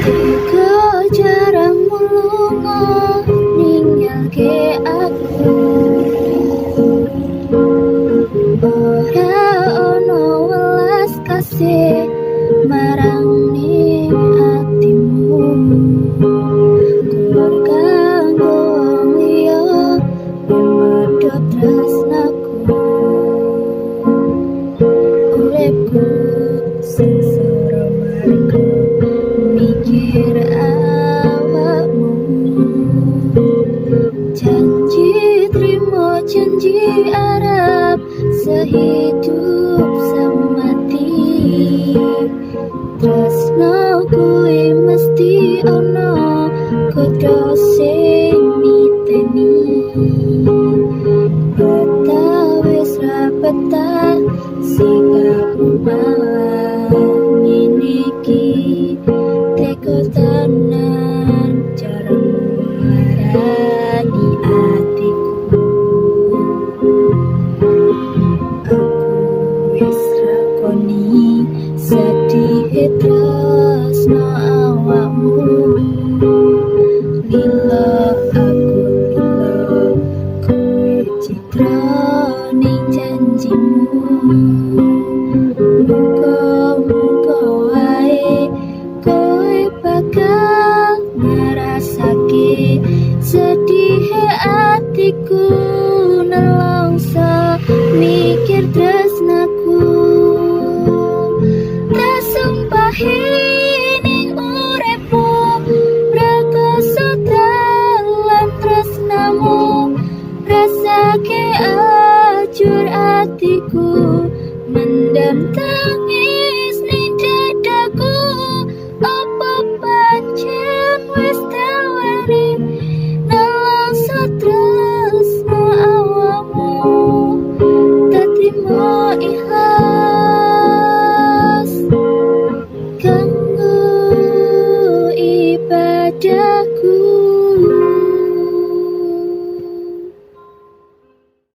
Tega caramu lunga ninggalke aku. Ora ono welas kasih marang ning atimu. Kur kanggo wong liya medhot tresnaku. Uripku sengsara mergo mikir awakmu. Janji trimo janji arep sehidup semati. Tresno kuwi mesti ana kudu sing niteni. Betah wis ra betah sikapmu malah ngene iki. Tega tenan caramu nglarani atiku. Aku wis lakoni sedihe tresno awakmu. Lilo aku lilo kowe cidra ning janjimu. Muga-muga wae kowe bakal ngrasake sedihe atiku nelongso mikir tresnaku. Tak sumpahi ning uripmu rekoso dalan tresnamu. Rasake ajur atiku mendem tangis ning dadaku. Apa pancen wis dawene nelongso tresno awakmu? Tak trimo ikhlas kanggo ibadahku.